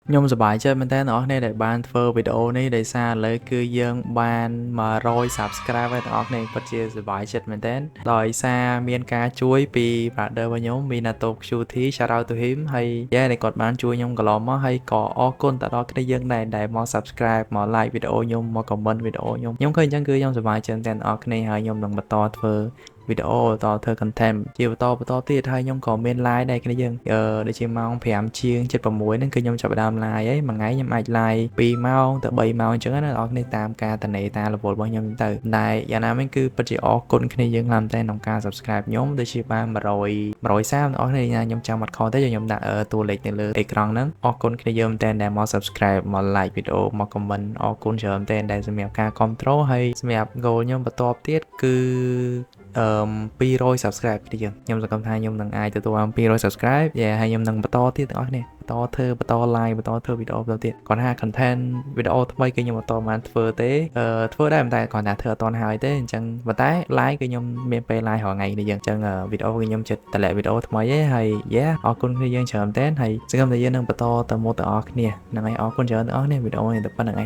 ខ្ញុំសប្បាយចិត្តមែនតើអ្នកនរគ្នាដែលបានធ្វើវីដេអូនេះដោយសារឥឡូវគឺយើងបាន100 Subscribe ហើយទាំងអស់គ្នាពិតជាសប្បាយចិត្តមែនតើដោយសារមានការជួយពី brother របស់ខ្ញុំ Minato QT, shout out to him ហើយយ៉ាដែលគាត់បានជួយខ្ញុំកន្លងមកហើយក៏អរគុណទៅដល់គ្នាយើងដែរដែលមក subscribe មក like វីដេអូខ្ញុំមក comment វីដេអូខ្ញុំខ្ញុំឃើញអញ្ចឹងគឺខ្ញុំសប្បាយចិត្តមែនតើអ្នកនរគ្នាហើយខ្ញុំនឹងបន្តធ្វើវីដេអូបន្តធ្វើ content ជាបន្តបន្តទៀតហើយខ្ញុំក៏មាន live ដែរគ្នាយើងអឺដូចជាម៉ោង5ជាង7 6ហ្នឹងគឺខ្ញុំចាប់ផ្ដើម live ហើយមួយថ្ងៃខ្ញុំអាច live 2ម៉ោងទៅ3ម៉ោងអញ្ចឹងណាអ្នកនរគ្នាតាមការតនេតាមរវល់របស់ខ្ញុំទៅតែយ៉ាងណាមិញគឺពិតជាអរគុណគ្នាយើងខ្លាំងតែក្នុងការ subscribe ខ្ញុំដូចជាបាន100 130អ្នកនរគ្នាខ្ញុំចាំអត់ខុសទេខ្ញុំដាក់តួលេខនៅលើអេក្រង់ហ្នឹងអរគុណគ្នាយើងមែនតើដែលមក subscribe មក like វីដេអូមក comment អរគុណច្រើនមែនតើដែលសម្រាប់ការ control ហើយសម្រាប់ goal ខ្ញុំបន្ទាប់ទៀតគឺអឺ200 subscribe គ្នាយើងខ្ញុំសង្ឃឹមថាខ្ញុំនឹងអាចទទួលបាន200 subscribe យ៉ាហើយខ្ញុំនឹងបន្តទៀតទាំងអស់គ្នាបន្តធ្វើបន្ត live បន្តធ្វើវីដេអូបន្តទៀតគាត់ថា content វីដេអូថ្មីគឺខ្ញុំអត់តបានធ្វើទេអឺធ្វើដែរប៉ុន្តែគាត់ថាធ្វើអត់តហើយទេអញ្ចឹងប៉ុន្តែ live គឺខ្ញុំមានពេល live រាល់ថ្ងៃនេះយើងអញ្ចឹងវីដេអូគឺខ្ញុំចិត្តតម្លាក់វីដេអូថ្មីឯងហើយយ៉ាអរគុណគ្នាយើងច្រើនមែនទែនហើយសង្ឃឹមថាយើងនឹងបន្តទៅមុខទាំងអស់គ្នាហ្នឹងហើយអរគុណច្រើនទាំងអស់គ្នាវីដេអូនេះតែប៉ុណ្្នឹងឯង។